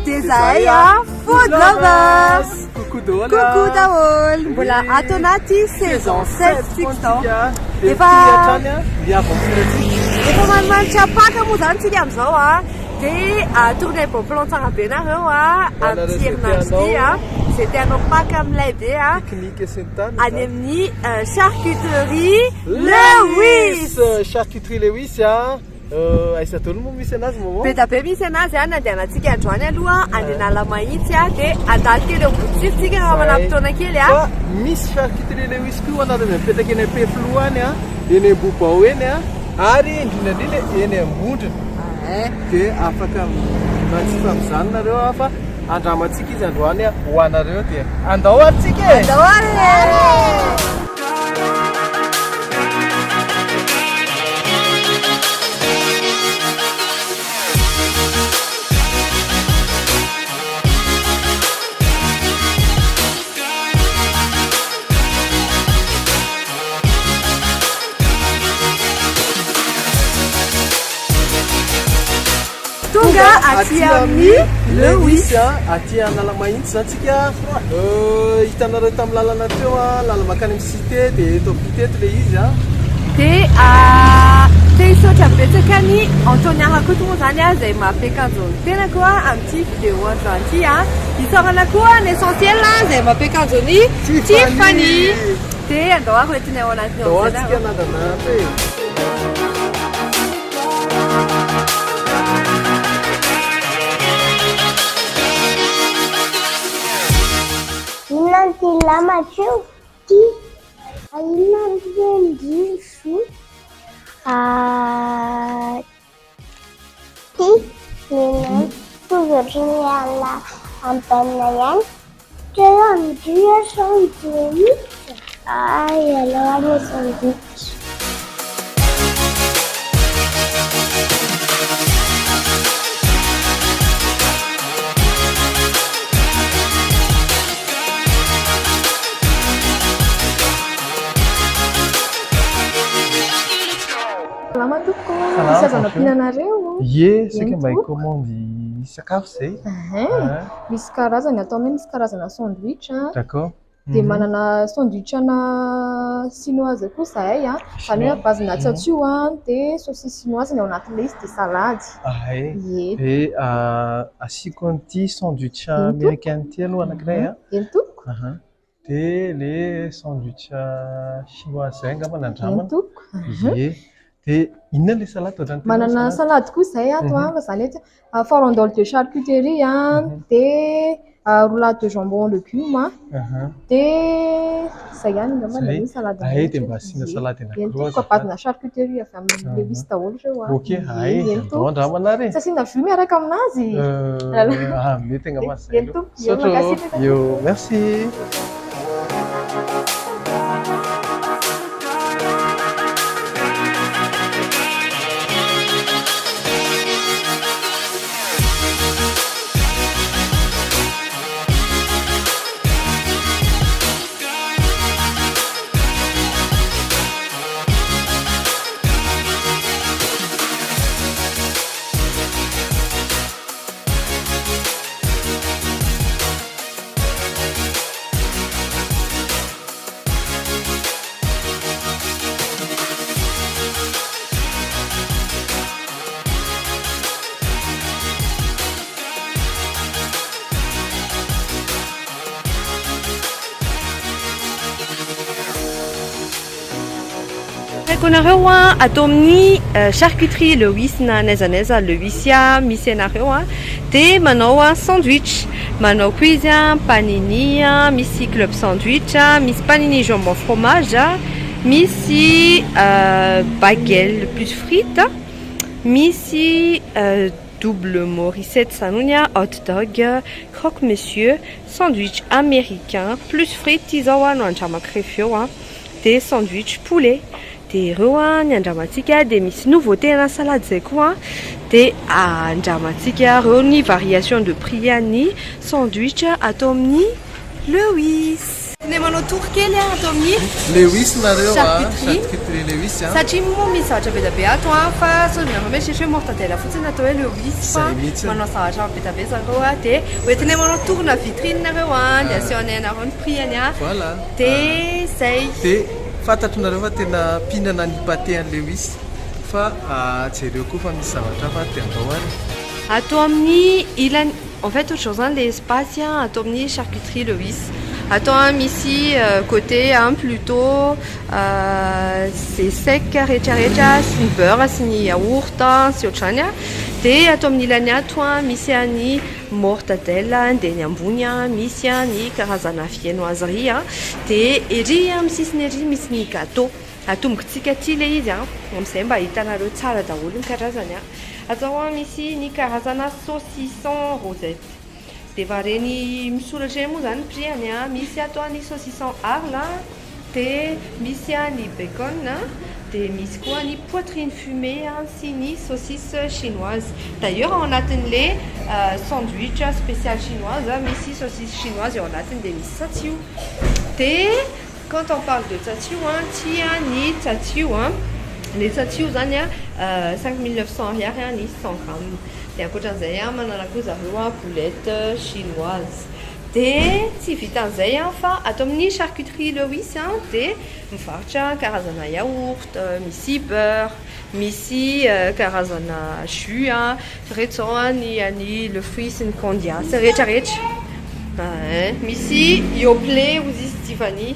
Dia zahay a Food Lovers! Coucou daholo! Coucou daholo! Mbola ato anaty saison 7 tsika izao. Efa miaventure tsika. Efa manimanitra Paka moa izany tsika amin'izao a. Dia tournée bon plan tsara be nareo a amin'ity herinandro ity a. Izay te hanao Paka milay be a. Pique-nique sy ny tariny. Any amin'ny charcuterie Lewis. Charcuterie Lewis a. Aiza daholo moa misy anazy maman? Be dia be misy anazy a, nandehanantsika androany aloha any Analamahitsy a, dia handalo kely eo Amboditsiry tsika raha manam-potoana kely a. Fa misy charcuterie Lewis koa ho anareo izay mipetraka eny Ampefiloha any a, eny Ambohibao eny a, ary indrindra indrindra eny Ambondrona. Dia afaka manjifa amin'izany nareo a, fa andramantsika izy androany ho anareo dia andao ary tsika e! Andao ary e! Tonga aty amin'ny Lewis. Aty Analamahitsy izany tsika. Hitanareo tamin'ny lalana teo, lalana mankany amin'ny cité dia eto ampita eto ilay izy. Dia te hisaotra betsaka an'i Antonia Rakoto moa izany izay mampiakanjo ny tenako amin'ity vidéo androany ity. Isaorana koa ny Essentiel izay mampiakanjo an'i Tiffany. Dia andao ary ho entinay ao anatiny ao amin'izay nareo. Andao antsika hanandrana ato e. Inona no tian'i Lamatra io? Ty. Inona no tian-dry Zo? Ty. Nenay. Mitovy ohatran'ny ala ambanina ihany. Teo amin-dry sandwich. Ay, aleo any sandwich. Salama tompoko, misy azo anampiana anareo? Ie, saika mba hi-commande sakafo izay. Misy karazany atao aminay, misy karazana sandwich. D'accord. Dia manana sandwich ana chinoise koa izahay, izany hoe à base na tsatsio dia saucisse chinoise ny ao anatin'ilay izy dia salady. Ahay. Ie. Dia asiako an'ity sandwich américaine ity aloha anankiray an. Eny tompoko. Dia ilay sandwich chinoise izay angamba no andramana. Eny tompoko. Ie. Dia inona ilay salady ohatran'ny tena Manana salady koa izahay ato an, fa izany hoe farandole de charcuterie an, dia roulade de jambon aux légumes an, dia izay ihany angamba ny salady. Ay, dia mba asiana salady anankiroa azafady. Eny tompoko, à base-na charcuterie avy amin'ny Lewis daholo ireo an. Ok, ay, andao andramana ary e. Tsy asiana jus miaraka aminazy? Ah, mety angamba izay Eny aloha. tompoko, eo Misaotra ô. mankasitraka Eo, tompoko. merci. Haiko anareo a, ato amin'ny charcuterie Lewis na n'aiza n'aiza Lewis misy anareo a, dia manao sandwich, manao koa izy panini, misy club sandwich, misy panini jambon fromage, misy bagel plus frite, misy. Double Mauricette zany hony a, hot dog, croque monsieur, sandwich américain plus frites izao a no andramako rehefa eo a, dia sandwich poulet. Dia ireo a ny andramantsika, dia misy nouveauté ana salade zay koa, dia andramantsika ireo ny variation de prix any sandwich atao amin'ny Lewis. Ne manao tour kely a atao amin'ny Lewis nareo a. Charcuterie. Charcuterie Lewis a. Satria moa misy zavatra be dia be ato a, fa sao dia nareo mieritreritra hoe mortadelle fotsiny atao hoe Lewis, fa Zay mihitsy. Manao zavatra be dia be zareo a, dia hoentinay manao tour-na vitrine nareo a, dia asehonay anareo ny prix any a. Voilà. Dia zay. Dia fantatro fa tena mpihinana ny pâté an'i Lewis, fa jereo koa fa misy zavatra hafa, dia andao ary. Atao amin'ny ilany, en fait ohatr'izao zany le espace a, atao amin'ny charcuterie Lewis atao a, misy côté a plutôt zay sec rehetrarehetra sy ny beurre sy ny yaourt sy ohatr'izany a, dia atao amin'ny ilany ato a misy any mortadelle, dia ny ambony a misy a ny karazana viennoiserie a, dia ery amin'ny sisiny ery misy ny gâteau. Atombokontsika aty le izy a, amin'izay mba hitanareo tsara daholo ny karazany a. Atao a misy ny karazana saucisson rosette, dia efa reny misoratra eny moa zany ny prix-any a. Misy ato a ny saucisson Arles, dia misy a ny bacon, dia misy koa ny poitrine fumée a sy ny saucisse chinoise. D'ailleurs ao anatin'le sandwich spécial chinoise misy saucisse chinoise ao anatiny, dia misy tsatsio. Dia quand on parle de tsatsio a, tia ny tsatsio a, le tsatsio zany a 5900 ariary a ny 100 grammes. Dia ankoatran'izay a manana koa zareo a boulette chinoise. Dia tsy vitan'izay a, fa atao amin'ny charcuterie Lewis a dia mivarotra karazana yaourt, misy beurre, misy karazana jus a. Reto zao a ny any le fruit sy ny Candia sy rehetrarehetra. Misy Yoplait ozy izy, Tiffany.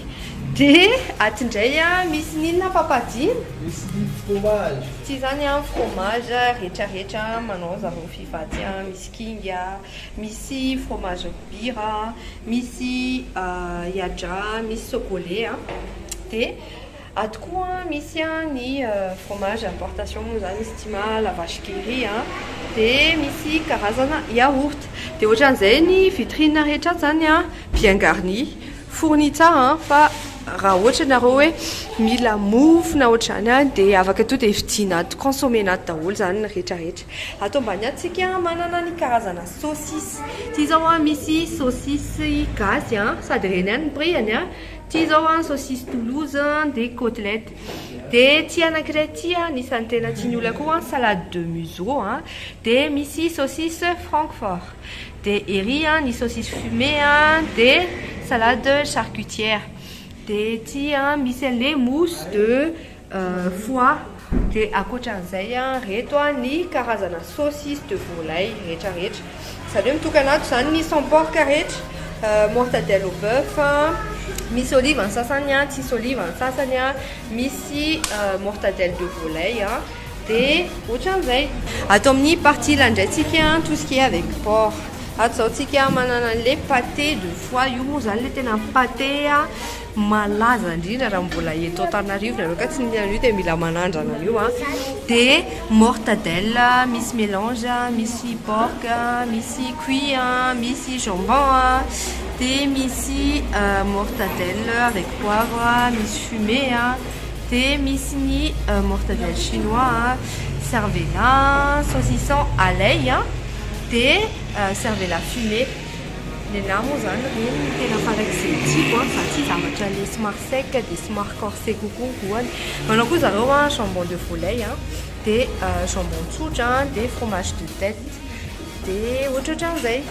Dia aty indray a misy ninona, papadina? Misy ny fromage. Ty zany a fromage rehetrarehetra, manao zareo fivaty a, misy Kinga, misy fromage bira, misy Yadra, misy Socolait a. Dia ato koa misy a ny fromage importation moa zany izy tima, La Vache qui rit a, dia misy karazana yaourt. Dia ohatran'izay ny vitrine rehetra zany a, bien garni, fourni tsara. Fa raha ohatra nareo hoe mila mofo na ohatr'izany a, dia afaka to dia vidiana ato, consommena ato daholo zany ny rehetrarehetra. Ato ambany atsika manana ny karazana saucisse. Ty zao a misy saucisse gasy a, sady reny ihany ny prix-any a. Ty zao a saucisse Toulouse, dia côtelette. Dia ty anankiray ty a anisan'ny tena tiany olona koa, salade de museau a, dia misy saucisse Francfort, dia ery a ny saucisse fumée a, dia salade charcutière. Dia ty a misy an'le mousse de foie. Dia ankoatran'izay a reto a ny karazana saucisse de volaille rehetrarehetra, zany hoe mitokana ato zany ny sans porc rehetra, mortadelle au bœuf, misy olive ny sasany a, tsisy olive ny sasany a, misy mortadelle de volaille a, dia ohatran'izay. Atao amin'ny partie landraitsika tout ce qui est avec porc. Ato zao tsika manana an'le pâté de foie. Io moa zany le tena pâté a malaza indrindra raha mbola eto Antananarivo nareo ka tsy nihinana io, dia mila manandrana an'io a. Dia mortadelle misy mélange, misy porc, misy cuit, misy jambon a, dia misy mortadelle avec poivre, misy fumé a, dia misy ny mortadelle chinois, cervelas, saucisson à l'ail a, dia cervelas fumé. Ny anahy moa zany reny no tena farak'izay tiako a, za tia zavatra le somary sec dia somary corsé kokoa ny goût-any. Manao koa zareo a jambon de volaille a, dia jambon tsotra, dia fromage de tête, dia ohatrohatran'izay.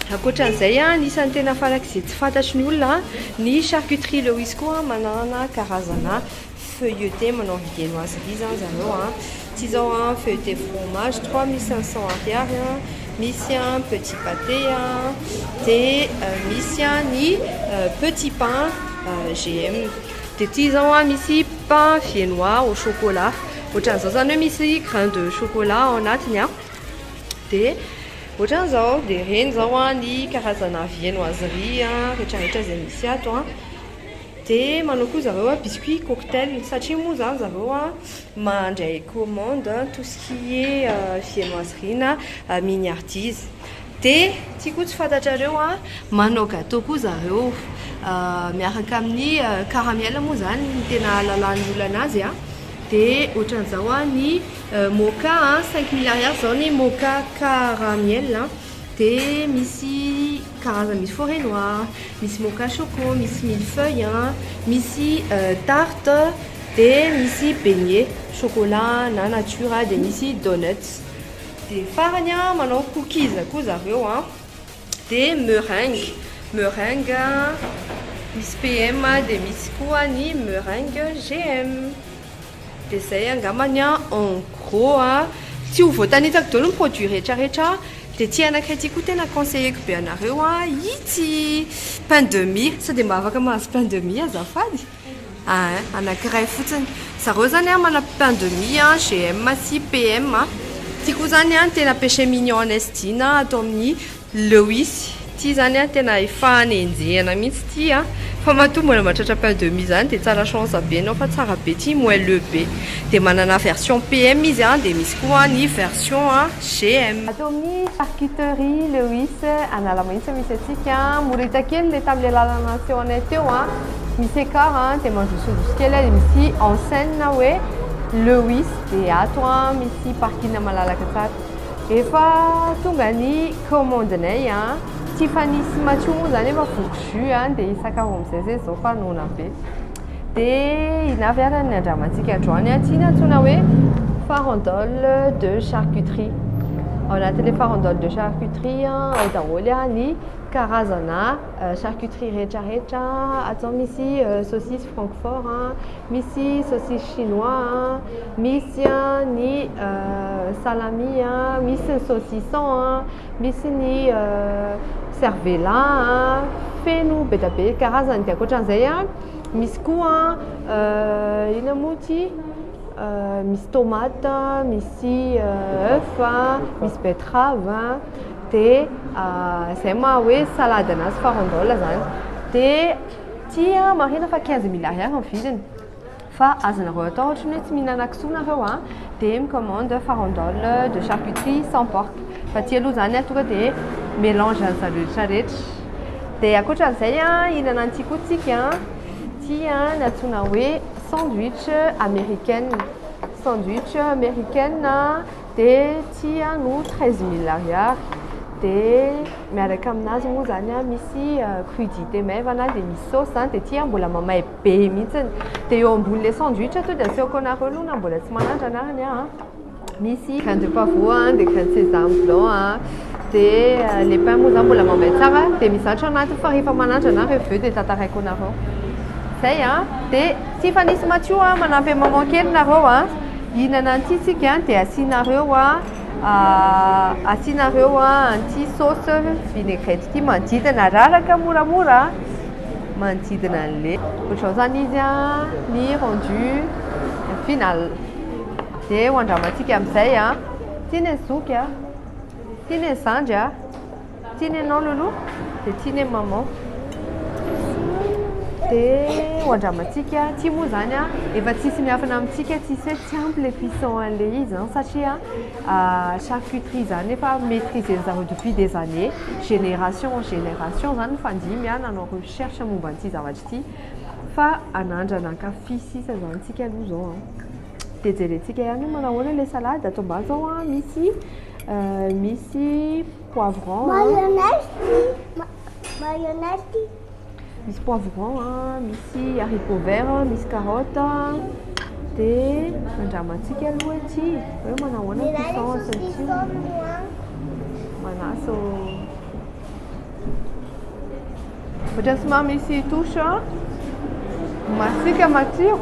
Ankoatran'izay a, anisan'ny tena farak'izay tsy fantatry ny olona ny charcuterie Lewis koa manana karazana feuilleté, manao viennoiserie zany zareo a. Ty zao a feuilleté fromage 3500 ariary a, misy a petit pâté a, dia misy a ny petit pain GM. Dia ty zao a misy pain viennois au chocolat, ohatran'izao zany hoe misy grain de chocolat ao anatiny a, dia ohatran'izao. Dia reny zao a ny karazana viennoiserie a rehetrarehetra izay misy ato a. Dia manao koa zareo a biscuit cocktail satria moa zany zareo a mandray commande tout ce qui est viennoiserie na mignardise. Dia ty koa tsy fantatrareo a, manao gâteau koa zareo miaraka amin'ny caramel moa zany ny tena ahalalan'ny olona anazy a. Dia ohatran'izao a ny mocha a, 5000 ariary zao ny mocha caramel a. Dia misy karazany, misy forêt noire, misy mocha choco, misy mille-feuille a, misy tarte, dia misy beignet chocolat na nature, dia misy donuts. Dia farany a, manao cookies koa zareo a. Dia meringue, meringue misy PM, dia misy koa ny meringue GM. Dia zay angambany a, en gros a, tsy ho voatanitako daholo ny produit rehetrarehetra. Dia ty anankiray ty koa tena conseilleko be anareo a, itsy pain de mie. Sao dia mba afaka mahazo pain de mie azafady? Ah, anankiray fotsiny. Zareo zany a mana pain de mie a, GM sy PM a. Ty koa zany a tena péché mignon anay sy Dina ato amin'ny Lewis. Ty zany a tena efa anenjehana mihitsy ty a. Fa matoa mbola mahatratra pain de mie zany dia tsara chance be anao fa tsara be ty, moelleux be. Dia manana version PM izy a, dia misy koa ny version GM. Ato amin'ny charcuterie Lewis Analamahitsy misy antsika. Mora hita kely le tamin'ilay lalana niseho anay teo a. Misy écart a, dia mandrosondroso kely a, dia misy enseigne hoe Lewis, dia ato a misy parking malalaka tsara. Efa tonga ny commande-nay a. Tiffany sy Mathieu moa zany efa voky jus a, dia hisakafo amin'izay zay zao fa noana be. Dia ina avy ary ny andramantsika androany a, ty ny antsoina hoe farandole de charcuterie. Ao anatin'ilay farandole de charcuterie ao daholo a ny karazana charcuterie rehetrarehetra. Atao misy saucisse francfort a, misy saucisse chinois a, misy ny salami a, misy ny saucisson a, misy ny cervelas a, feno be dia be karazany. Dia ankoatran'izay a, misy koa inona moa ty, misy tomate, misy œuf, misy betterave. Dia izay maha hoe salade anazy farandole zany. Dia ty a marihina fa 15 000 ariary ny vidiny, fa azonareo atao ohatra ny hoe tsy mihinana kisoa nareo a, dia micommande farandole de charcuterie sans porc. Fa ty aloha zany a tonga dia mélange an'izany rehetrarehetra. Dia ankoatran'izay a, hihinana an'ity koa tsika. Ty a ny antsoina hoe sandwich américaine. Sandwich américaine dia ty a no 13 000 ariary. Dia miaraka aminazy moa zany a misy crudité maivana, dia misy sauce a, dia ty a mbola mamay be mihitsiny. Dia eo ambonin'ilay sandwich to dia asehoko anareo aloha na mbola tsy manandrana ariny a. Misy graine de pavot a, dia graine de sésame blanc a, dia le pain moa zany mbola mamay tsara, dia misy zavatra anatiny fa rehefa manandrana rehefa avy eo dia tantaraiko anareo. Zay a, dia Tiffany sy Mathieu a manampy maman kely nareo a, hihinana an'ity tsika dia asianareo a an'ity sauce vinaigrette ity manodidina, raraka moramora manodidina an'le. Ohatr'izao zany izy a ny rendu final. Dia ho andramantsika amin'izay a. Ty ny zoky a, ty ny zandry a, ty ny anao Lolo, dia ty ny maman. Dia ho andramantsika. Ty moa zany a efa tsisy miafina amintsika, tsisy hoe tsy ampy le cuisson an'le izy zany satria charcuterie zany efa maîtriser zareo depuis des années, génération en génération zany nifandimby a nanao recherche momba an'ity zavatra ity. Fa anandrana ankafy sisa zany tsika aloha zao a. Dia jerentsika ihany hoe manao ahoana ilay salade. Ato ambany zao a misy poivron a. Mayonnaise ty. Mayonnaise ty. Misy poivron a, misy haricot vert, misy carotte. Dia andramantsika aloha ty hoe manao ahoana ny puissance ty. Manaso. Ohatran'ny somary misy touche masiaka matsiro.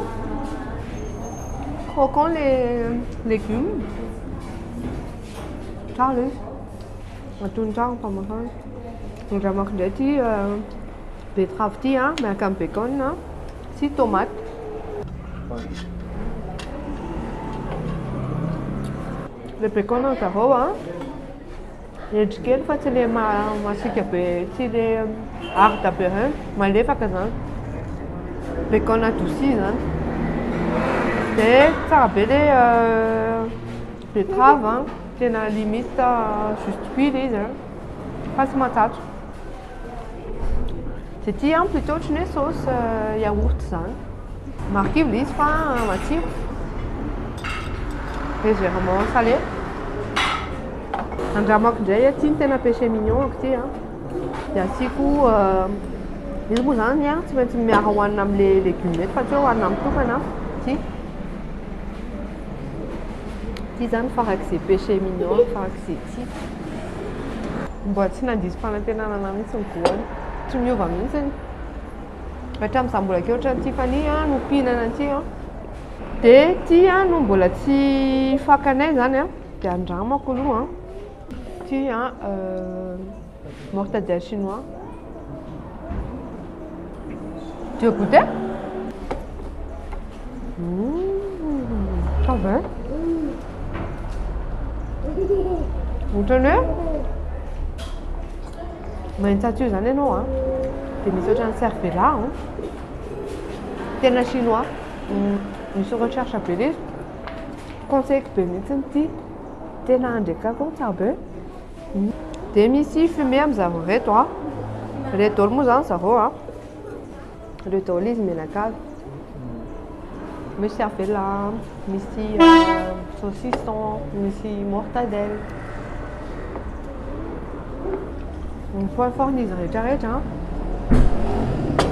Croquant les légumes. Tsara ilay izy. Antonony tsara ny famoahana. Andramako indray ty betterave ty a, miaraka amin'ny bacon sy tomate. Le bacon zareo a hendry kely fa tsy le masiaka be, tsy le hard be reny, malefaka zany. Bacon adouci zany. Dia tsara be le betterave a, tena limite juste cuit le izy a, fa tsy matsatso. Dia ity a plutôt ohatran'ny hoe sauce yaourt zany. Marikivy le izy fa matsiro. Légèrement salé. Andramako indray ity no tena péché mignon ako ity a. Dia asiako izy moa zany a tsy maintsy miara hohanina amin'le légume eto fa tsy hoe hohanina mitokana ity. Ity zany farak'izay péché mignon, farak'izay tiako. Mbola tsy nandiso fanantenana anahy mihitsy ny goût-ny. Tsy miova mihitsy. Hatramin'izaho mbola kely ohatran'ny Tiffany a no mpihinana an'ity a. Dia ity a no mbola tsy fakanay zany a. Dia andramako aloha a. Ity a mortadelle chinois. Tu veux goûter? Mmh, ça va. Ohatrany hoe mahintsatso io zany ianao a. Dia misy ohatran'ny cervelat a. Tena chinois. Misy recherche be le izy. Conseilleko be mihitsy ity. Tena andrekako tsara be. Dia misy fumé amin'ny zareo reto a. Reto daholo moa zany zareo a. Reo daholo izy mianakavy. Misy cervelat, misy saucisson, misy mortadelle. Ny point fort n'izy rehetrarehetra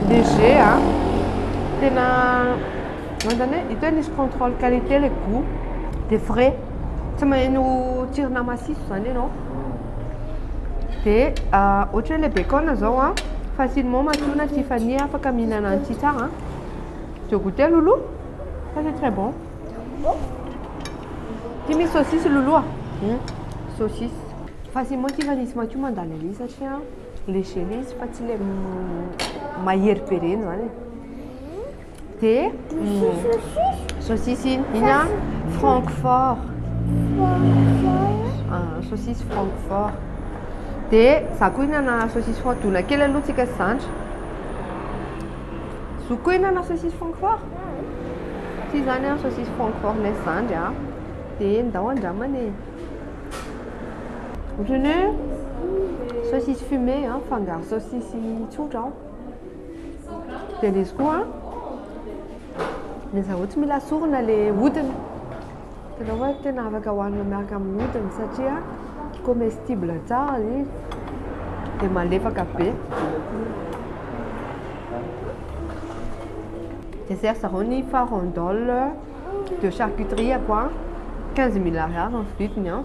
léger a. Tena zany hoe hita hoe nisy contrôle qualité le goût. Dia frais. Tsy maheno tsirona masiso zany ianao. Dia ohatra hoe le bacon zao a, facilement Mathieu na Tiffany afaka mihinana an'ity tsara. Tu veux goûter Loulou? Ça c'est très bon. Ty misy saucisse Loulou a. Saucisse. Facilement Tiffany sy Mathieu mandany an'izy satria léger le izy fa tsy le mahery be reny zany e. Dia saucisse iny, iny a Francfort. Saucisse Francfort. Dia za koa hihinana saucisse Francfort. Dona kely aloha tsika sy zandry. Zo koa hihinana saucisse Francfort? Ty zany a saucisse Francfort nay sy zandry a. Dia ndao andramana e. Ohatran'ny hoe saucisse fumée a, fangaro saucisse tsotra. Dia le izy koa ny zareo tsy mila asorina le hodiny. Tena hoe tena afaka hohanina miaraka amin'ny hodiny satria comestible tsara le izy. Dia malefaka be. Dessert zareo ny farandole de charcuterie quoi. 15 000 ariary ny vidiny a.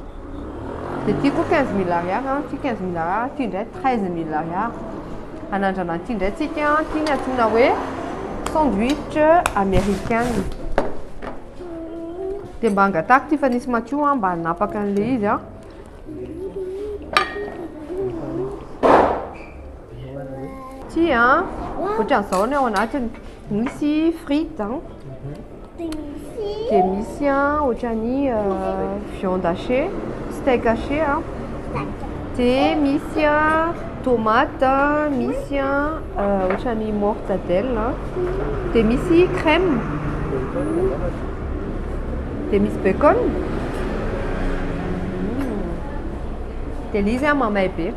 Dia ty koa 15 000 ariary a, ty 15 000 ariary, ty indray 13 000 ariary. Anandrana an'ity indray tsika, ty ny antsoina hoe sandwich américaine. Dia mba angatahako ty fa nisy Mathieu a mba hanapaka an'le izy a. Ty a, ohatran'izao ny ao anatiny. Misy frite a. Dia misy a ohatran'ny viande hachée, steak haché a. Dia misy a tomate, misy a ohatran'ny mortadelle, dia misy crème, dia misy bacon. Dia ilay izy a mamay be.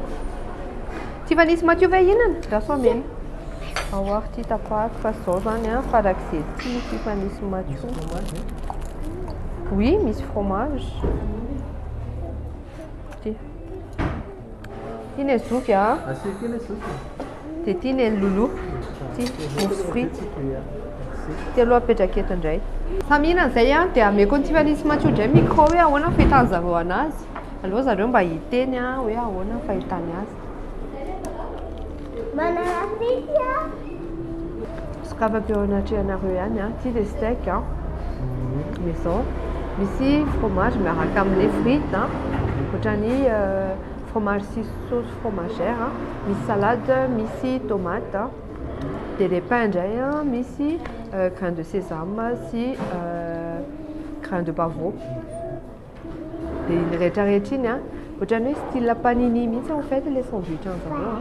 Tiffany sy Mathieu ve hihinana? Andraso amena. Ao ary ty tapahako fa zao zany a farak'izay tia Tiffany sy Mathieu. Oui, misy fromage. Ty. Ty ny zoky a. Dia ty ny Loulou. Ty mousse frite. Ty aloha apetraka eto indray. Samy mihinana izay a, dia ameko an'i Tiffany sy Mathieu indray micro hoe ahoana ny fahitan'ny zareo anazy. Aleo zareo mba hiteny a hoe ahoana ny fahitany azy. Manana frite a. Sokafako eo anatrehanareo ihany a, ty le steak a. Maison. Misy fromage miaraka amin'le frite a. Ohatran'ny fromage sy sauce fromagère a. Misy salade, misy tomate a. Dia le pain indray a, misy grain de sésame sy grain de pavot. Dia iny rehetrarehetra iny a. Ohatran'ny hoe style panini mihitsy en fait le sandwich an'zareo a.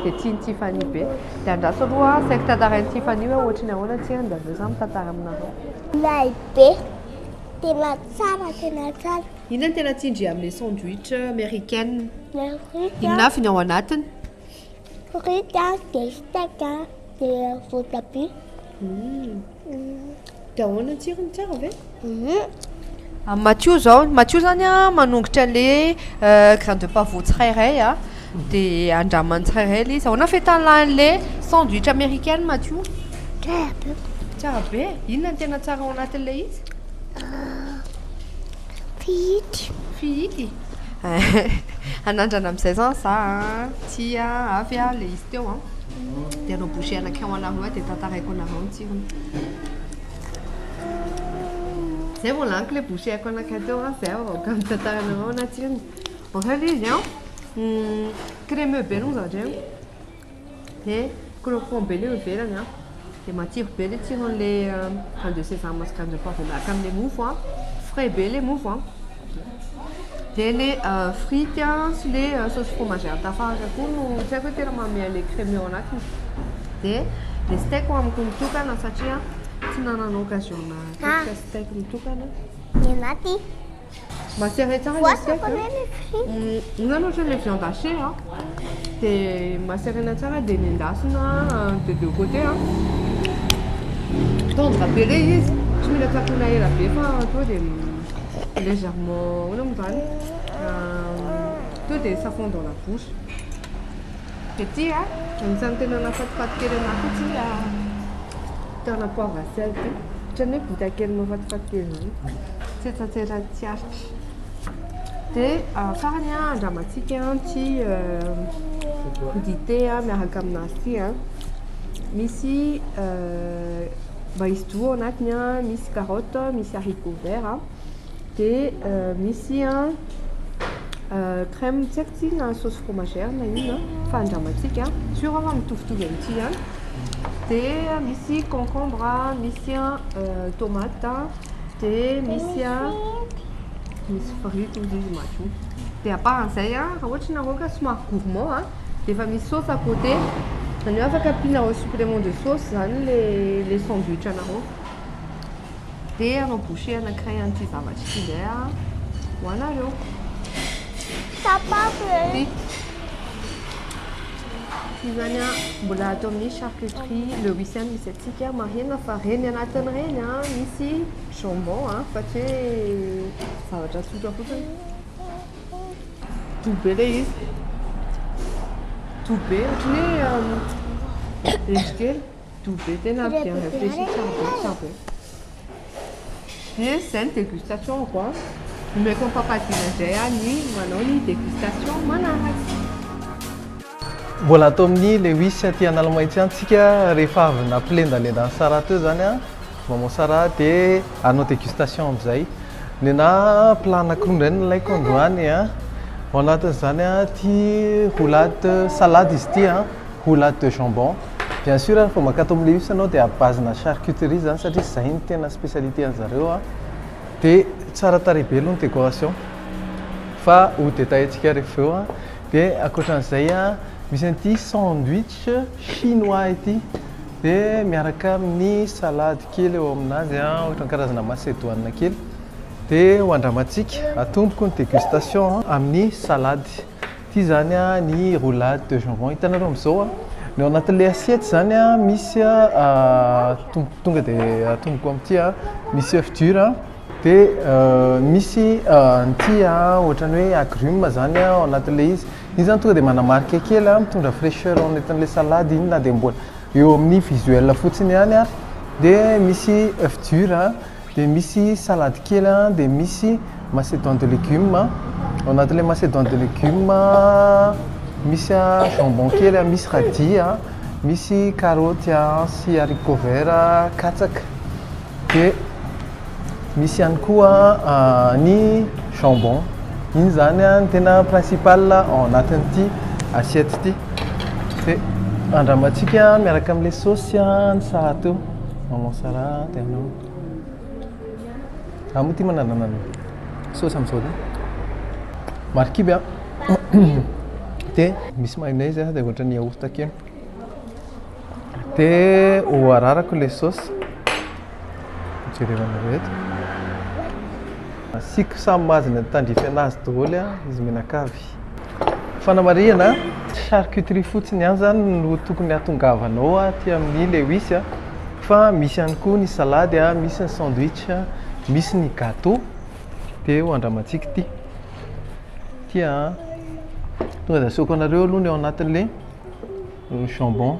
Dia tian'i Tiffany be. Dia andraso aloha asaiko tantarain'i Tiffany hoe ohatry ny ahoana tsirony dia avy eo za mitantara aminareo. Milay be. Tena tsara, tena tsara. Inona no tena tian-dry amin'ilay sandwich américaine? Le frite. Inona avy ny ao anatiny? Frite a, dia steak a, dia voatabia. Dia ahoana ny tsirony, tsara ve? Amin'i Mathieu izao, Mathieu izany a manongotra an'ilay grain de pavot tsirairay a, dia andramany tsirairay ilay izy. Ahoana fitalahan'ilay sandwich américaine Mathieu? Tsara be. Tsara be? Inona no tena tsara ao anatin'ilay izy? Fihity. Fihity? Hanandrana amin'izay izany za a, tia avy a ilay izy teo an, dia hanao bouchée anankiray ho anareo aho dia tantaraiko anareo ny tsirony. Zay vao laniko ilay bouchée-ko anankiray teo an, zay vao afaka mitantara anareo ny tsirony. En fait ilay izy an, crémeux be aloha ny zavatra io, dia croquant be ilay ivelany an, dia matsiro be ilay tsiron'ilay grain de sésame sy grain de poivre miaraka amin'ilay mofo an, frais be ilay mofo an, dia ilay frite sy ilay sauce fromagère tafaraka koa no tsy haiko hoe tena manome an'ilay crémeux ao anatiny. Dia ilay steak hohaniko mitokana satria tsy nanana occasion nahatratra steak mitokana. Ny anaty. Macéré tsara ilay steak. Voasako ve le frite? Inona no ohatran'ilay viande hachée an, dia macérena tsara dia nendasina de deux côtés an. Tendre be ilay izy, tsy mila tsakoina ela be fa tonga dia légèrement ahoana moa izany, tonga dia ça fond dans la bouche. Dia ity an, anisan'ny tena nahafatifaty kely anahy koa ity tena poivre à sel ity. Ohatran'ny hoe bota kely mahafatifaty kely izany. Tsetsatsetra tsy aritra. Dia farany an, andramantsika ity dite miaraka aminazy ity an. Misy maïs doux ao anatiny an, misy carotte, misy haricot vert an. Dia misy crème tsy haiko ity na sauce fromagère na inona fa andramantsika, sûr aho fa mitovitovy amin'ity ihany. Dia misy concombre, misy tomate, dia misy misy frite hozy izy madio. Dia à part an'izay raha ohatra nareo ka somary gourmand dia efa misy sauce à côté, izany hoe afaka ampianareo supplément de sauce izany ilay sandwich anareo. Dia hanao bouchée anankiray an'ity zavatra ity indray aho ho anareo. Tapako e. Ity. Ity izany an, mbola ato amin'ny charcuterie Lewis ihany misy antsika. Marihina fa ireny anatin'ireny an, misy jambon an, fa tsy hoe zavatra tsotra fotsiny. Doux be ilay izy. Doux be, ohatran'ny hoe hendry kely. Doux be tena bien réfléchi tsara be tsara be. Dia izay ny dégustation quoi. Omeko an'i Papa Dina indray aho ny manao ny dégustation manaraka. Mbola ato amin'ny Lewis aty Analamahitsy ihany tsika rehefa avy nampilendalenda an'i Sarah teo zany an, maman Sarah dia hanao dégustation amin'izay. Nenà plat anankiroa indray no nalaiko androany an, ao anatin'izany an ity roulade salade izy ity an. Roulade de jambon. Bien sûr rehefa mankato amin'ny Lewis ianao dia à base na charcuterie zany satria zay no tena spécialité an'zareo a. Dia tsara tarehy be aloha ny décoration fa ho détailler-tsika rehefa avy eo a. Dia ankoatran'izay a, misy an'ity sandwich chinois ity dia miaraka amin'ny salade kely eo aminazy a, ohatran'ny karazana macédoine kely. Dia ho andramantsika, atomboko ny dégustation amin'ny salade. Ity izany ny roulade de jambon hitanareo amin'izao. Ny ao anatin'ilay assiette izany misy tonga dia atomboko amin'ity misy œuf dur dia misy an'ity ohatran'ny hoe agrumes izany ao anatin'ilay izy. Iny izany tonga dia manamarika kely mitondra fraicheur ao anatin'ilay salade iny na dia mbola eo amin'ny visuel fotsiny ihany ary. Dia misy œuf dur. Dia misy salade kely an, dia misy macédoine de légumes ao anatin'ilay macédoine de légumes misy jambon kely, misy radis, misy karaoty sy haricot vert, katsaka, dia misy ihany koa ny jambon. Iny izany no tena principal ao anatin'ity assiette ity. Dia andramantsika miaraka amin'ilay saosy ny salade teo. Maman Sarah dia anao. Za moa tia manandrana saosy amin'izao ty. Marikivy a. Dia misy mayonnaise a, dia ohatran'ny yaourt kely. Dia ho ararako ilay sauce. Jerevanareo eto. Asiako samy mahazo ny tandrify anazy daholo a, izy mianakavy. Fanamarihana, charcuterie fotsiny ihany izany no tokony hahatongavanao aty amin'ny Lewis a, fa misy ihany koa ny salady a, misy ny sandwich, misy ny gâteau. Dia ho andramantsika ity. Ity a, tonga dia asehoko anareo aloha ny ao anatin'ilay jambon.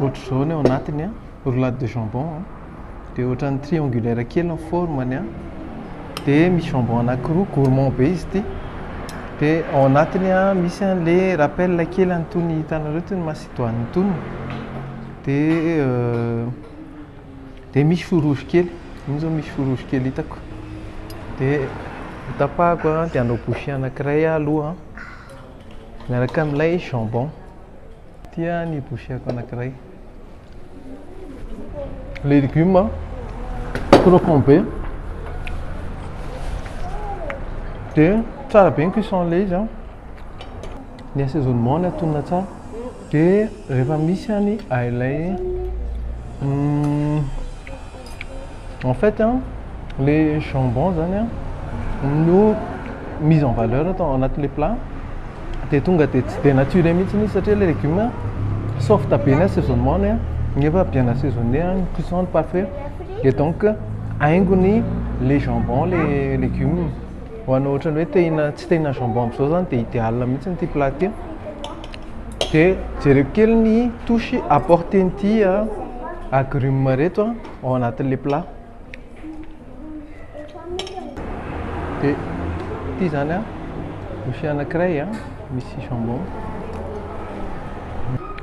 Ohatr'izao ny ao anatiny a, roulade de jambon a. Dia ohatran'ny triangulaire kely ny forme-ny a. Dia misy jambon anankiroa, gourmand be izy ity. Dia ao anatiny a, misy an'ilay rappel kely an'itony hitanareo itony macédoine itony. Dia dia misy chou rouge kely, iny izao misy chou rouge kely hitako. Dia hotapahako a, dia hanao bouchée anankiray aho aloha miaraka amin'ilay jambon. Ity ny bouchée-ko anankiray. Les légumes croquant be. Dia tsara be ny cuisson an'ilay izy an. Ny assaisonnement ny atonina tsara. Dia rehefa misy any ilay en fait an, le jambon zany an no mise en valeur atao anatin'ilay plat. Dia tonga dia tsy dénaturé mihitsy izy satria ilay légume soft be ny assaisonnement-ny an, nefa bien assaisonné ny cuisson-ny parfait. Et donc haingony le jambon le légume. Ho anao ohatran'ny hoe te hihina tsy te hihina jambon amin'izao zany dia idéal mihitsy ity plat ity. Dia jereko kely ny touche apporter-n'ity agrumes ireto ao anatin'ilay plat. Dia ity zany an, bouchée anankiray an, misy jambon.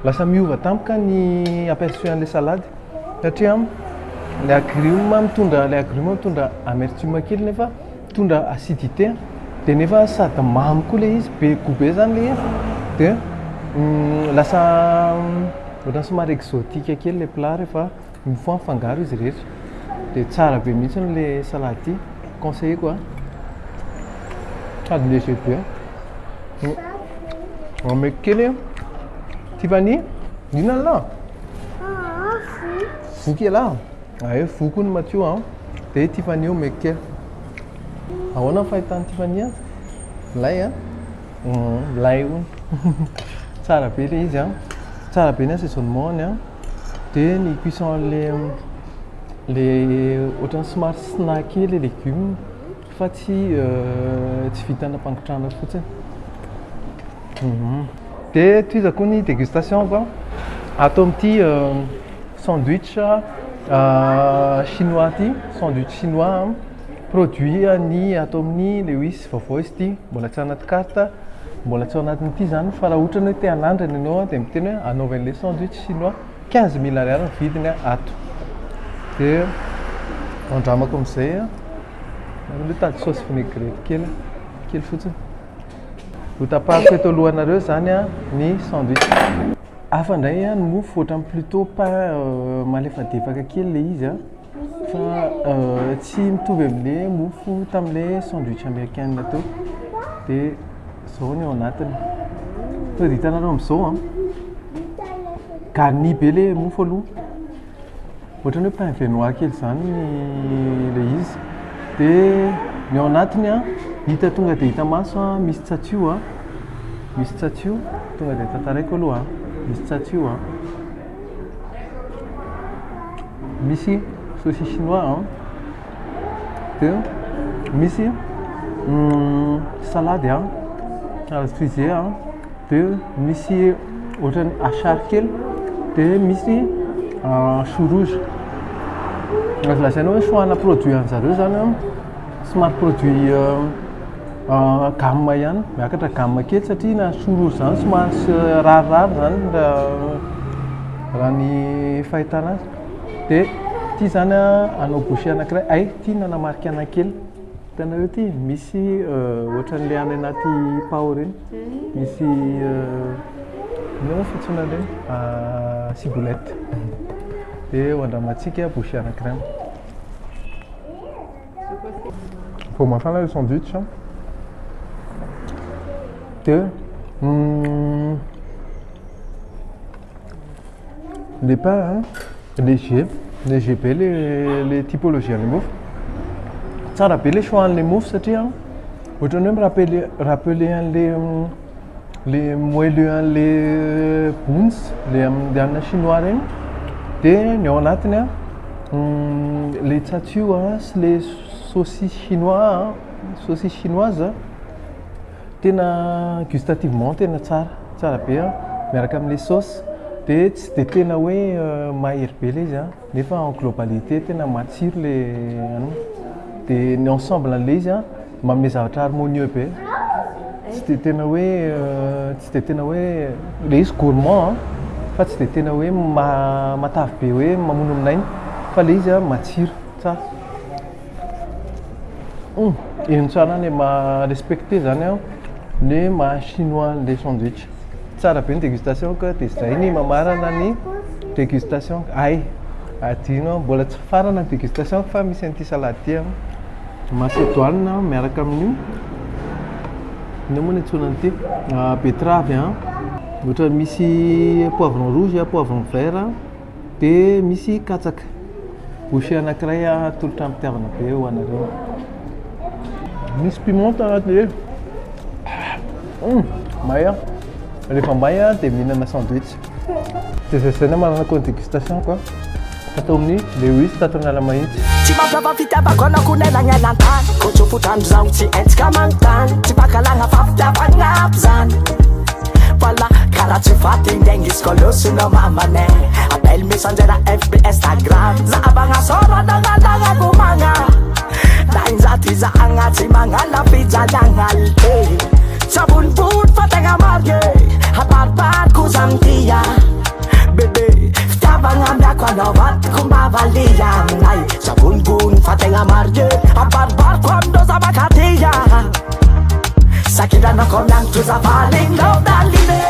Lasa miova tampoka ny aperçu an'ilay salade satria ilay agrumes mitondra ilay agrumes mitondra amertume kely nefa mitondra acidité dia nefa sady mamy koa ilay izy, be goût be zany ilay izy dia lasa ohatran'ny somary exotique kely ilay plat rehefa une fois mifangaro izy rehetra. Dia tsara be mihitsy ilay salade ity, conseilleko a. Sady léger be. Omeko kely Tiffany, inona lah? Voky elah? Ae voky hono Mathieu an. Dia Tiffany omeko kely. Ahoana ny fahitan'i Tiffany azy? Milay an? Milay hono. Tsara be ilay izy an. Tsara be ny assaisonnement-ny an. Dia ny cuisson an'ilay le ohatran'ny somary snacké ilay légume fa tsy tsy vita nampangotrahana fotsiny. Dia tohizako koa ny dégustation fa ato amin'ity sandwich chinois ity, sandwich chinois produit ny ato amin'ny Lewis vaovao izy ity, mbola tsy anaty carte, mbola tsy ao anatin'ity izany fa raha ohatra hoe te hanandrana ianao dia miteny hoe anaovy an'ilay sandwich chinois, 15 000 ariary ny vidiny ato. Dia andramako amin'izay an, aloha hitady sauce vinaigrette kely, kely fotsiny. Hotapahako eto alohanareo izany ny sandwich. Hafa indray ny mofo, ohatran'ny plutôt pain malefadefaka kely ilay izy an, fa tsy mitovy amin'ilay mofo tamin'ilay sandwich américaine teo. Dia izao ny ao anatiny. Tonga dia hitanareo amin'izao an, garni be ilay mofo aloha. Ohatran'ny hoe pain viennois kely izany ilay izy. Dia ny ao anatiny an, hita tonga dia hita maso an, misy tsatsio an, misy tsatsio, tonga dia tantaraiko aloha an, misy tsatsio an, misy saucisse chinois an, dia misy salade an, salade frisée an, dia misy ohatran'ny achard kely, dia misy chou rouge. Azo lazaina hoe choix-na produit an'zareo zany an, somary produit gamme ihany, miakatra gamme kely satria na chou rouge zany somary rarirary zany raha ny fahitana azy. Dia ity zany an, hanao bouchée anankiray, hay ity nanamarika anahy kely. Hitanareo ity? Misy ohatran'ilay any anaty pao ireny. Misy inona moa fiantsoana an'ireny? Ciboulette. Dia ho andramantsika bouchée anankiray. Vao mafana ilay sandwich. Dia le pain léger, léger be le le typologie an'le mofo. Tsara be le choix an'le mofo satria ohatran'ny hoe mi-rappeler rappeler an'le le moelleux an'le buns le amin'ny hanina chinois regny. Dia ny ao anatiny an, le tsatsio an sy le saucisse chinois, saucisse chinoise. Tena gustativement tena tsara, tsara be an, miaraka amin'ilay sauce dia tsy dia tena hoe mahery be ilay izy an, nefa en globalité tena matsiro ilay anona. Dia ny ensemble an'ilay izy an, manome zavatra harmonieux be, tsy dia tena hoe tsy dia tena hoe ilay izy gourmand an, fa tsy dia tena hoe matavy be hoe mamono amin'aina fa ilay izy an matsiro tsara. Hum, eny tsara ny maha respecté zany an ny maha chinois an'ilay sandwich. Tsara be ny dégustation ka dia izay ny mamarana ny dégustation. Hay, adino mbola tsy farana ny dégustation fa misy an'ity salade ity an. Macédoine miaraka amin'io inona moa ny antsoina an'ity? Betterave an, ohatra misy poivron rouge, poivron vert. Dia misy katsaka. Bouchée anankiray atolotra am-pitiavana be ho anareo. Misy piment anatin'ilay izy. Hum, may an. Rehefa may an dia mihinana sandwich. Dia izay izay no manana ny dégustation quoi. Tato amin'ny Lewis tato Analamahitsy. Tsy mampiova fitiavako anao ko nelañelan-tany Ko tsofotrano zaho tsy haintsika manontany Tsy fankahalagna fa fitiavagna aby zany Voilà, karaha tsy faty ndengisiko losonao mamanay Appel messenger FB Instagram Zahavagna sôra nagnalagna komagna Lahinjato izahagna tsy magnala fijaliagna eh. Tsy ambonimbony fa tegna marigny Abaribariko za mitia Bebe, fitiavagna amiako anao vadiko mba valia aminay Tsy ambonimbony fa tegna marigny Abaribariko aminao za mankatia Sakiranako miantotra za valinao daline.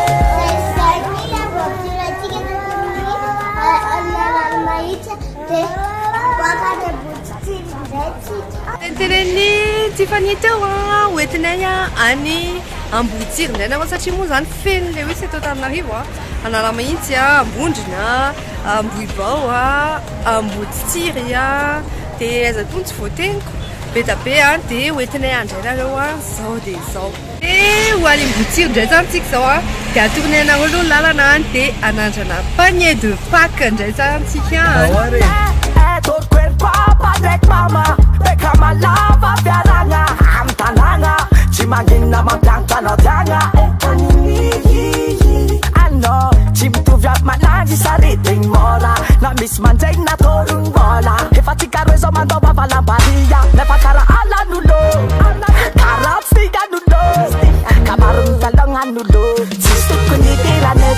Tenitenenin'i Tiffany teo an, hoentinay any Amboditsiry indray nareo satria moa izany feno ilay hoe eto Antananarivo an, Analamahitsy an, Ambondrona an, Ambohibao an, Amboditsiry an, dia aiza koa no tsy voateniko. Be da be an, dia ho entinay any indray nareo an, zao dia izao. Dia ho any Ambohitsiry indray izany tsika izao an, dia atoronay anareo aloha ny lalana any, dia hanandrana panier de Pâques indray izany tsika any.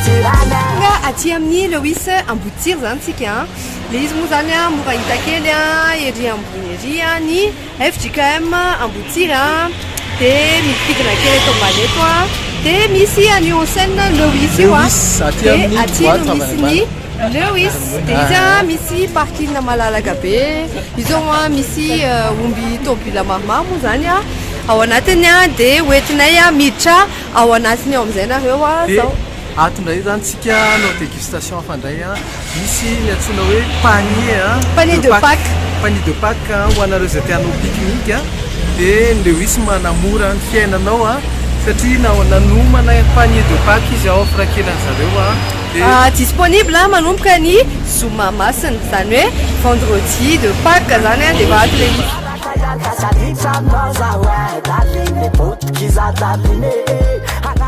Tonga aty amin'ny Lewis Amboditsiry izany tsika an. Ilay izy moa izany an, mora hita kely an, ery ambony ery an, ny fjkm Amboditsiry an, dia midikidina kely eto ambany eto an, dia misy an'io enseigne Lewis io an, dia aty no misy ny Lewis, dia izy an misy parking malalaka be, io zao an misy omby tômôbila maromaro moa zany an ao anatiny an, dia hoentinay miditra ao anatiny ao amin'izay nareo an Dia zao. ato indray izany tsika hanao dégustation hafa indray an, misy ny antsoina hoe panier an, Panier de Pâques. Panier de Pâques an, ho anareo izay te hanao pique-nique an, dia ny Lewis manamora ny fiainanao an, satria nanomana panier de Pâques izy ao offre kely an'zareo an. Disponible manomboka ny zoma masina, izany hoe vendredi de Pâques izany dia efa ato ilay izy.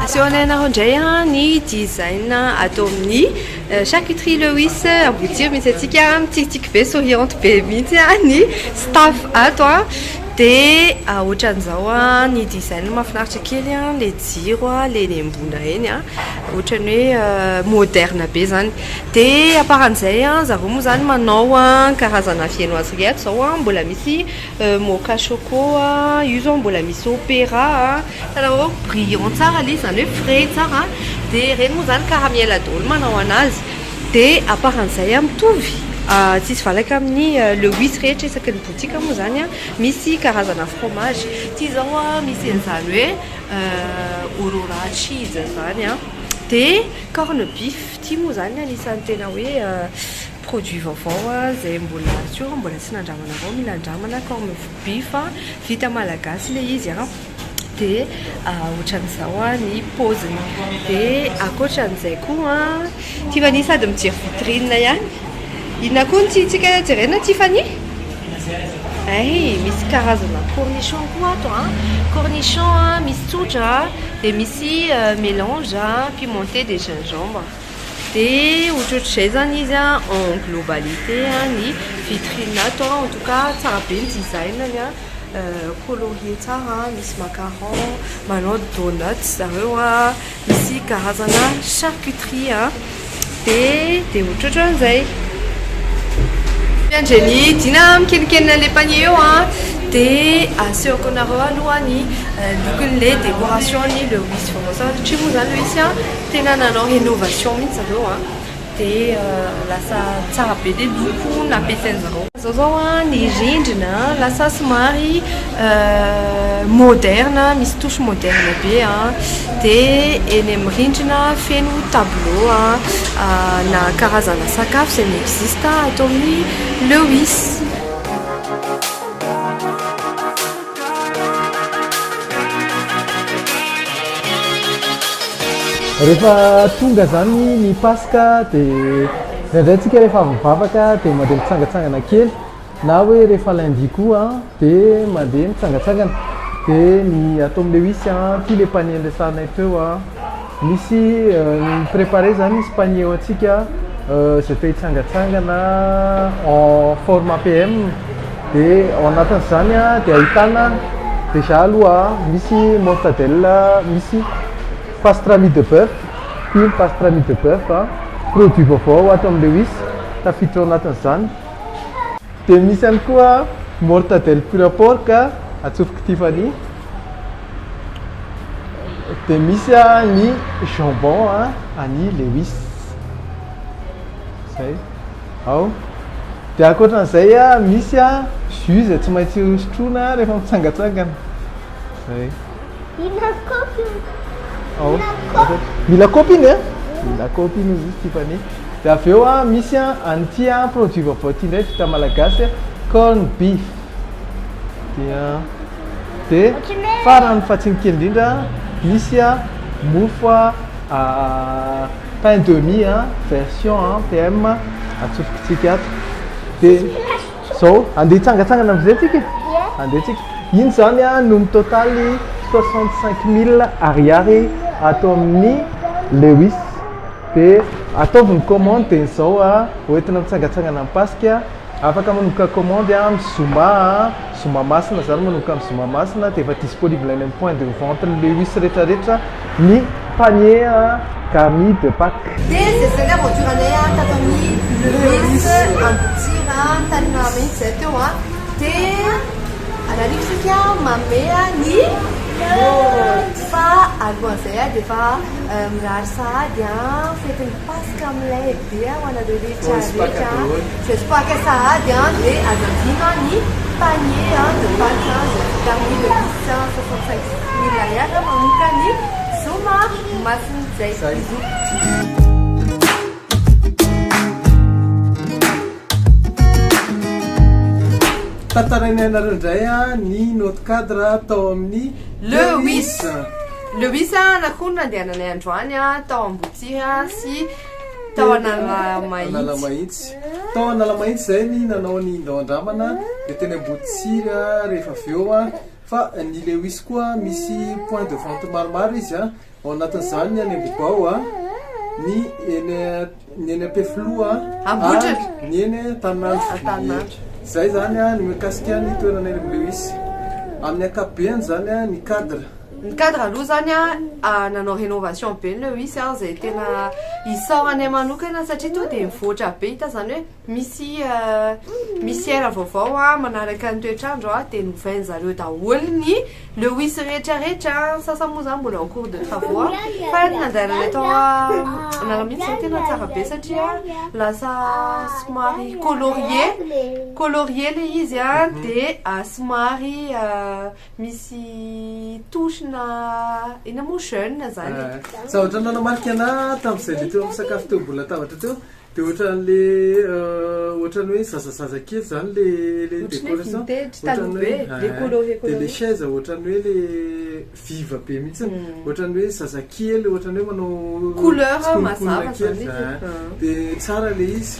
Asehonay anareo indray ny design ato amin'ny charcuterie Lewis Amboditsiry misy antsika, mitsikitsiky be, souriante be mihitsy ny staff ato. Dia ohatran'izao ny design mahafinaritra kely, ilay jiro ilay eny ambony eny. Ohatran'ny hoe moderne be zany. Dia aparan'izay an, zareo moa zany manao karazana viennoiserie ato zao an, mbola misy mocha choco an, io zao mbola misy opéra an, hitanareo brillant tsara ilay izy, izany hoe frais tsara an, dia ireny moa zany caramel daholo manao an'azy. Dia aparan'izay an, mitovy tsisy valaka amin'ny Lewis rehetra isaky ny boutique moa zany an, misy karazana fromage. Ity zao an, misy an'izany hoe. Aurora cheese zany a. Dia corn beef ity moa zany anisan'ny tena hoe produit vaovao a, izay mbola sûr mbola tsy nandramana avao, mila andramana corn beef vita malagasy ilay izy a. Dia ohatran'izao a ny paoziny. Dia ankoatran'izay koa Tiffany sady mijery vitrine ihany. Inona koa no tiantsika jerena Tiffany? Hay, misy karazana cornichon koa ato a. Cornichon a, misy tsotra dia misy mélange pimenté de gingembre. Dia ohatrohatr'izay zany izy a en globalité ny vitrine ato a. En tout cas tsara be ny design-ny a, colorié tsara, misy macaron, manao donuts zareo a, misy karazana charcuterie a, dia dia ohatrohatran'izay. Andreny Dina mikenikenina an'ilay panier eo a, dia asehoko anareo aloha ny lokon'ilay décoration ny Lewis vaovao satria moa zany Lewis a tena nanao rénovation mihitsy zareo a, dia lasa tsara be ilay loko nampiasain'zareo. Zao zao a ny rindrina lasa somary moderne, misy touche moderne be a, dia eny amin'ny rindrina feno tableau a na karazana sakafo izay mi-existe ato amin'ny Lewis. Rehefa tonga zany ny Paska dia indraindray tsika rehefa avy mivavaka dia mandeha mitsangatsangana kely na hoe rehefa lundi koa dia mandeha mitsangatsangana. Dia ny ato amin'ny Lewis ity le panier niresahanay teo an, misy mi-préparer zany izy panier ho antsika izay te hitsangatsangana en forme PM. Dia ao anatin'izany dia ahitana déjà aloha misy mortadelle, misy pastrami de boeuf, ity ny pastrami de boeuf, produit vaovao ato amin'ny Lewis, tafiditra ao anatin'izany. Dia misy ihany koa mortadelle pure porc atsofok'i Tiffany. Dia misy ny jambon an'i Lewis. Zay. Ao. Dia ankoatran'izay misy jus izay tsy maintsy sotroina rehefa mitsangatsangana. Zay. Mila kaopy io. Ao. Mila kaopy. Mila kaopy iny e? Mila kaopy iny hozy izy Tiffany. Dia avy eo misy an'ity produit vaovao ity indray vita malagasy corn beef. Dia dia farany fa tsy ny kely indrindra misy mofo Pain de mie a, version a, PM atsofokintsika ato. Dia zao, andeha hitsangatsangana amin'izay tsika e? Andeha tsika. Iny zany a no mitotaly 65 000 ariary ato amin'ny Lewis. Dia ataovy ny commande dia izao a, hoentina mitsangatsangana amin'ny Paska. Afaka manomboka commande amin'ny zoma a, zoma masina zany manomboka amin'ny zoma masina dia efa disponible any amin'ny point de vente ny Lewis rehetra rehetra ny panier garni de Pâques. Dia izay zay ny aventure anay tato amin'ny Lewis Amboditsiry tany mihitsy zay teo a, dia anariko isika manome ny vote fa alohan'izay dia efa mirary sahady fetin'ny Paska milay be ho anareo rehetra rehetra. Joyeux Pâques sahady dia aza adino ny panier de Pâques izay vita amin'ny Lewis 65 000 ariary manomboka ny zoma masin'izay. Bisous. Tantarainay anareo indray ny note cadre tao amin'ny Lewis. Lewis anakoa no nandehananay androany tao Ambohitsiry sy tao Analamahitsy. Analamahitsy. Tao Analamahitsy izay ny nanao ny Indao Andramana dia teny Amboditsiry rehefa avy eo fa ny Lewis koa misy point de vente maromaro izy ao anatin'izany ny any Ambohibao ny eny ny eny Ampefiloha Ambondrona. ary ny eny Antaninandro. Antaninandro. Izay izany ny mikasika ny toerana eny amin'ny Lewis. Amin'ny ankapobeny izany ny cadre. Ny cadre aloha izany an, nanao rénovation be ny Lewis an, izay tena isaoranay manokana satria tonga dia mivoatra be, hita izany hoe misy misy air vaovao an, manaraka ny toetr'andro an, dia novain-jareo daholo ny Lewis rehetra rehetra an, ny sasany moa izany mbola en cours de travaux an, fa ny nandehananay tao Analamahitsy izao tena tsara be satria lasa somary colorié, colorié ilay izy an, dia somary Misy touche na. na inona moa jeune zany e. Zavatra nanamarika anah tamin'izay le teo amin'ny sakafo teo ambony latabatra teo dia ohatran'le ohatran'ny hoe zazazaza kely zany le le Ohatran'ny hoe décoration. vintage taloha Ohatran'ny be, hoe le coloré dia le coloré. chaise ohatran'ny hoe le vive be mihitsy. Ohatran'ny hoe zazakely, ohatran'ny hoe manao Couleur tsikonokona mazava kely zany izy. zany. Dia tsara le izy.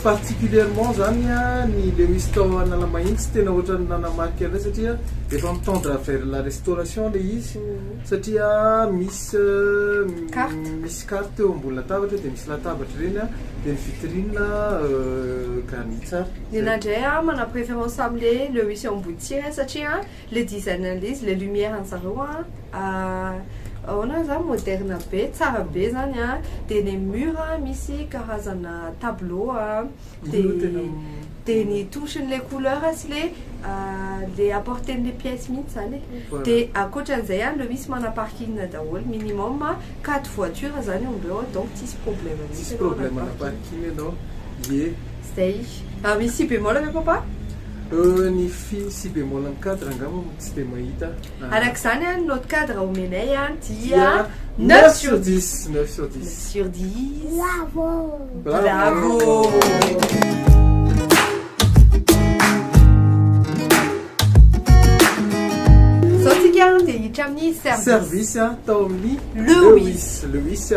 Particulièrement zany an, ny Lewis tao Analamahitsy tena ohatran'ny nanamarika anay satria efa mi-tendre vers la restauration le izy satria misy Carte. misy carte eo ambony latabatra dia misy latabatra ireny an, dia ny vitrine garnie tsara. Ny anah indray an, manana préférence amle Lewis eo Amboditsiry satria Le design an'le izy, le lumière an'zareo an, ahoana zany moderne be, tsara be zany an, de ny mur misy karazana tableau an, de de ny touche-n'le couleur sy le le apporter-n'le pièce mihitsy zany e, de ankoatran'izay an, le misy mana parking daholo minimum quatre voitures zany eo ambeo donc tsisy problème mihitsy Tsisy ianao problème ana ana parking. parking ianao, ie. Zay. Misy si bémol ve papa? Ny fi si bémol amin'ny cadre angamba tsy dia mahita. Araka izany ny note cadre omenay dia 9 sur 10. 9 sur 10. 9 sur 10. Bravo. Bravo. Zao tsika dia hiditra amin'ny service. Service tao amin'ny Lewis. Lewis. Lewis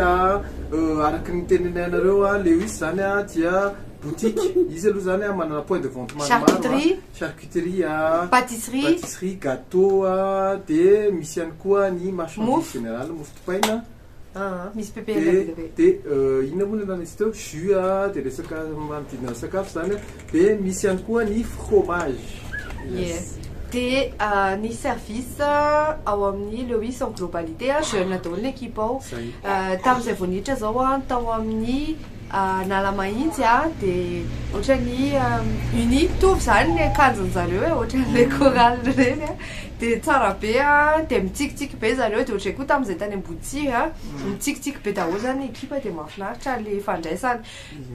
araka ny teneninay anareo Lewis zany dia Boutique, izy aloha zany a manana point de vente maromaro a, Charcuterie. charcuterie a, Pâtisserie. pâtisserie, gâteau a, de misy ihany koa ny marchandise Mofo. générale, mofo dipaina, Ah, misy PPL de be dia be. de inona moa ny anaran'izy teo, jus a, de resaka manodidina ny sakafo zany a, de misy ihany koa ny fromage. Ie. De ny service ao amin'ny Lewis en globalité a, jeune daholo ny équipe ao. Zay. Tamin'izay vao niditra zao a, tao amin'ny Analamahitsy a, dia ohatran'ny uni mitovy izany ny akanjon-jareo e, ohatran'ilay chorale ireny a, dia tsara be a, dia mitsikitsiky be zareo, dia ohatran'ny koa tamin'izay tany Amboditsiry a, mitsikitsiky be daholo izany ny ekipa dia mahafinaritra ilay fandraisana.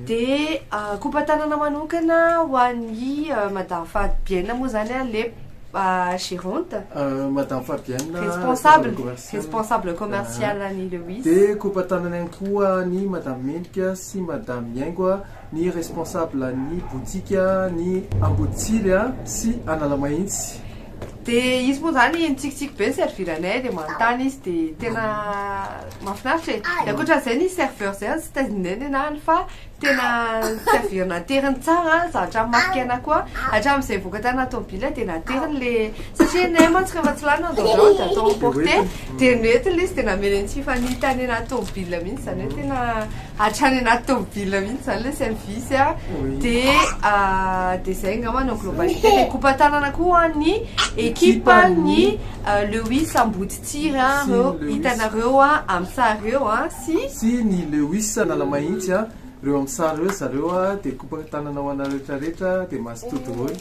Dia kopa-tanana manokana ho an'i Madame Fabienne moa izany a, ilay gérante. Madame Fabienne, Responsable, responsable commercial. responsable commercial an'i Lewis. Dia kopa-tanana ihany koa ny Madame Mendrika sy Madame Mihaingo, ny responsable ny boutique ny Amboditsiry sy Analamahitsy. Dia izy moa izany nitsikitsiky be ny servir-anay dia manontany izy dia tena mahafinaritra e. Dia ankoatran'izay ny serveur izay tsy tadidinay ny anarany fa Tena servir nateriny tsara zavatra marika anah koa hatramin'izay nivoaka tanaty tomobile dia nateriny le satria ny ahy mantsy rehefa tsy lany androandroany dia atao emporter dia nentiny le izy dia namely an'i Tiffany tany anaty tomobile mihitsy izany hoe tena hatrany anaty tomobile mihitsy izany le service a dia dia izay angamba no globalité dia kopa-tanana koa ny ekipa ny Lewis Amboditsiry a ireo hitanareo amin'ny sary ireo a. Sy. Sy ny Lewis Analamahitsy a, reo amin'ny sary reo zareo a, dia kopaka tanana ho anareo rehetra rehetra, dia mazotoa daholo.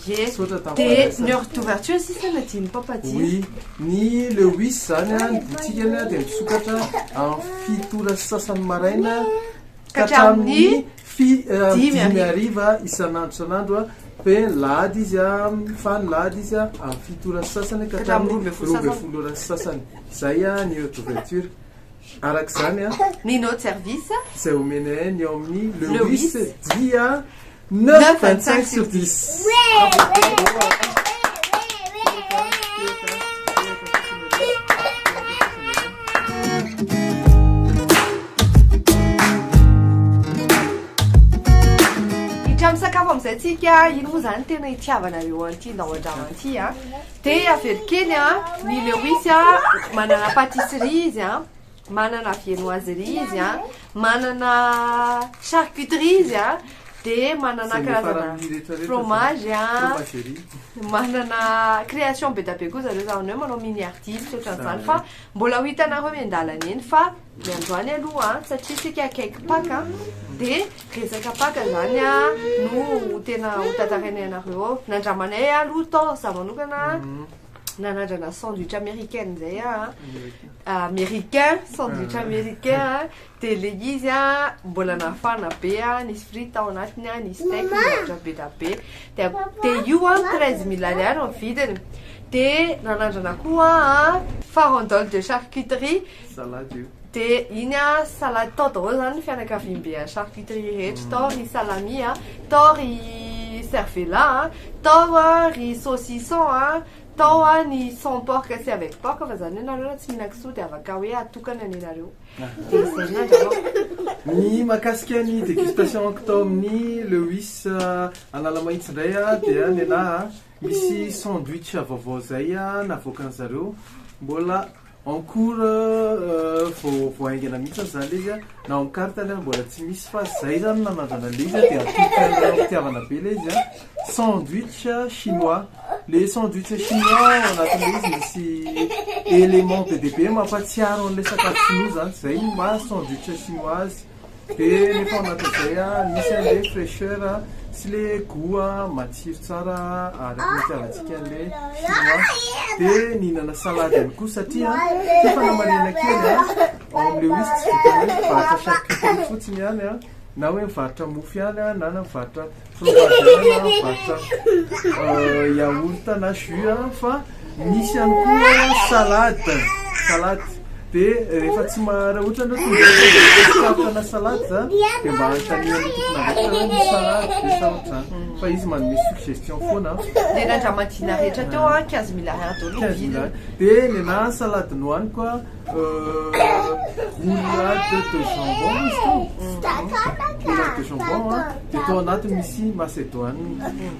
Ie. Misaotra tamin'ny Dia fandraisana. ny heure d'ouverture sisa no adinon'i Papa Dino. Oui, ny Lewis zany a, ny botikany a dia misokatra amin'ny fito ora sy sasany maraina Ka ka hatramin'ny hatramin'ny fi- dimy dimy hariva. hariva isan'andro isan'andro a, fe ny lahady izy a, fa ny lahady izy a amin'ny fito ora sy sasany ka Ka hatramin'ny hatramin'ny 12 ora sy sasany. Zay a ny heure d'ouverture. Araka izany, Ny note service. izay omenay ny ao amin'ny Lewis Lewis dia 9,25 sur 10. Hiditra amin'ny sakafo amin'izay tsika, ino moa izany tena itiavanareo an'ity ndao andrama ity a? Dia avelo kely a, ny Lewis a, manana pâtisserie izy a, manana viennoiserie izy a, manana charcuterie izy a, dia manana karazana fromage a, manana création be dia be koa zareo, zany hoe manao miniardise sy ohatran'izany fa mbola ho hitanareo miandalana eny fa Ny androany aloha an, satria isika akaiky Paka dia resaka Paka izany an no tena ho tantarainay anareo ao. Nandramanay aloha tao za manokana nanandrana sandwich américaine izay aho an, américain, sandwich américain an, dia ilay izy an mbola nafana be an, nisy frite tao anatiny an, nisy steak, nisy zavatra be dia be. Dia dia io an 13 mille ariary ny vidiny. Dia nanandrana koa a farandole de charcuterie. Salade io. Dia iny a salade tao daholo zany ny fianakaviambe an'ny charcuterie rehetra tao ry salami a, tao ry cervelas a, tao a ry saucisson a, tao a ny sans porc sy avec porc fa zany hoe nareo raha tsy mihinan-kisoa dia afaka hoe atokana ny anareo. Dia izay no nandrahoako. Ny mahakasika ny dégustation-ko tao amin'ny Lewis Analamahitsy indray a dia nenaha Misy sandwich vaovao zay navoakan zareo mbola en cours vao vao haingana mihitsy zany le izy na en carte ary mbola tsy misy fa zay zany nanandrana le izy dia atolotra anareo fitiavana be le izy sandwich chinois le sandwich chinois ao anatin'le izy misy élément be dia be mampatsiaro an'le sakafo sinoa zany zay no maha sandwich chinois azy. Dia nefa ao anatin'izay misy an'ilay fraicheur sy ilay goût matsiro tsara araka ny itiavantsika an'ilay chinois. Dia nihinana salade ihany koa satria ity fanamarihana kely ao amin'ilay izy tsy vitan'ny hoe mivarotra charcuterie fotsiny ihany na hoe mivarotra mofo ihany na na mivarotra fromage ihany na mivarotra yaourt na jus fa Misy ihany koa salade, salade dia rehefa tsy ma- raha ohatra ianao tonga dia sarotra na salade za dia mba anontanian'ny tompon'andraikitra hoe misy salade ve sa ohatr'izany fa izy manome suggestion foana. Le nandramadina rehetra teo an, 15 mille ariary daholo ny 15 mille vidiny. ariary. Dia nenaha salade nohaniko an, roulade de jambon izy teo, roulade de jambon an, dia tao anatiny misy macédoine.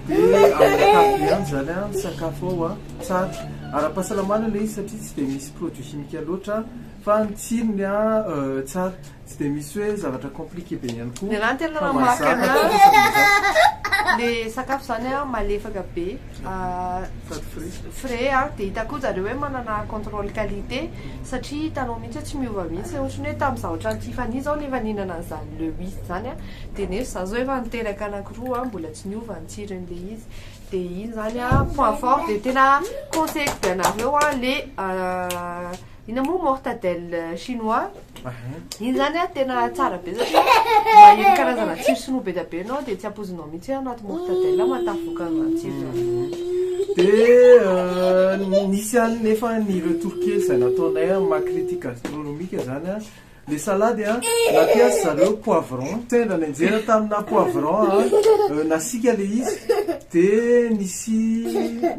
Dia amin'ny ankapobeny izany an, ny sakafo ao an, tsara. Ara-pahasalamana ilay izy satria tsy dia misy produit chimique loatra fa ny tsirony an tsara. Tsy dia misy hoe zavatra compliqué be ihany koa. Ny anahy tena Fa namarika mazava anahy tsara sady mazava. le sakafo izany an malefaka be, Sady frais. frais an, dia hita koa zareo hoe manana contrôle qualité satria hitanao mihitsy hoe tsy miova mihitsy, ohatran'ny hoe tamin'izaho ohatran'ny Tiffany izao nefa nihinana an'izany Lewis izany an, dia nefa izaho izao efa niteraka anankiroa an, mbola tsy niova ny tsiron'le izy, dia iny izany an point fort, dia tena conseilleko be anareo an le inona moa mortadelle chinois, iny izany an tena tsara be satria maheno karazana tsiro sinoa be dia be ianao dia tsy ampoizinao mihitsy hoe anaty mortadelle mahatafavoaka an'izany tsiro izany. Dia nisy ihany nefa ny retour kely izay nataonay amin'ny maha critique gastronomique izany an, Le salade a, nampiasa zareo poivron, sendra nianjera tamina poivron a, nasiaka le izy, de nisy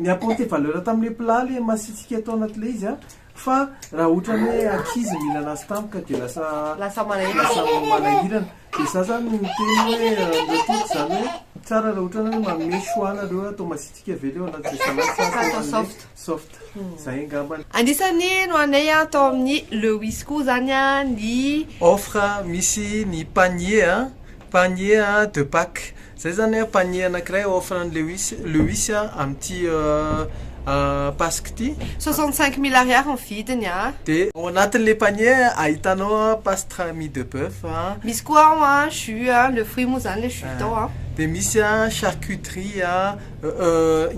ni-apporter valeur tamle plat le masiatsiaka tao anaty le izy a, fa raha ohatrany hoe ankizy mihinana azy tampoka de lasa Lasa manahirana. lasa manahirana, de za zany miteny hoe retour zany hoe tsara raha ohatrany hoe manome choix nareo atao masiatsiaka ve le ao anaty le salade sa Sa atao atao anle soft. soft. Zay angambany. Anisan'ny nohanay tao amin'ny Lewis koa zany ny. Offre misy ny panier a, panier de Pâques. Zay zany a panier anankiray offre an'i Lewis, Lewis amin'ity Paska ity. 65 mille ariary ny vidiny a. Dia ao anatin'ilay panier ahitanao pastrami de boeuf a. Misy koa ao a jus a, le fruit moa zany le jus tao a. Dia misy charcuterie a.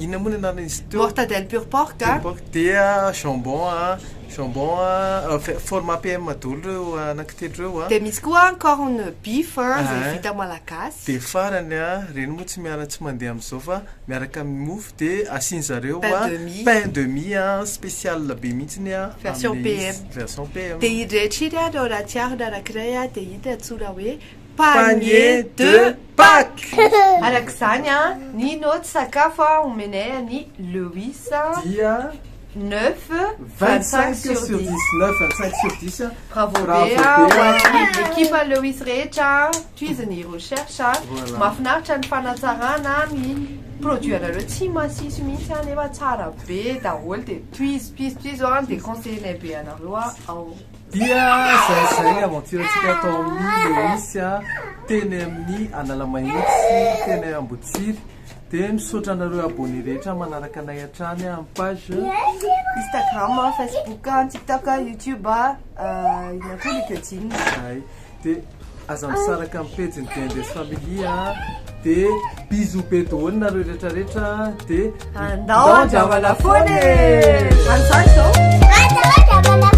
Inona moa ny anaran'izy teo? Mortadelle pur porc a. Pur porc dia jambon a, jambon a, format PM daholo ireo anankitelo ireo a. Dia misy koa corn beef a, izay vita malagasy. Dia farany a, ireny moa tsy miara tsy mandeha amin'izao fa miaraka amin'ny mofo dia asian'zareo a Pain de mie. pain de mie a, spécial be mihitsiny a Version amin'ilay izy. PM. Version PM. Dia iny rehetra iny a, no anaty harona anankiray a, dia iny antsoina hoe Panier de Pâques! Araka izany, ny naoty sakafo omenay an'i Lewis dia 9, 25 25 sur 10. 9, 25 sur 10. Bravo Bravo be be ho an'ny ekipa Lewis rehetra, tohizo ny recherche, Voilà. mahafinaritra ny fanatsarana ny produit anareo tsy masiso mihitsy nefa tsara be daholo dia tohizo tohizo tohizo dia conseiller-nay be anareo ao. Dia zay zay ny aventure ntsika tao amin'ny Lewis teny amin'ny Analamahitsy teny Ambotsiry. Dia misaotra anareo abonné rehetra manaraka anay hatrany amin'ny page Instagram, Facebook, TikTok, YouTube, inona koa LinkedIn. Zay. Dia aza misaraka amin'ny pejin'ny DNDS Family a. Dia bisous be daholo nareo rehetra rehetra. Dia Andao andramana foana e! Antsany zao. Andao andramana.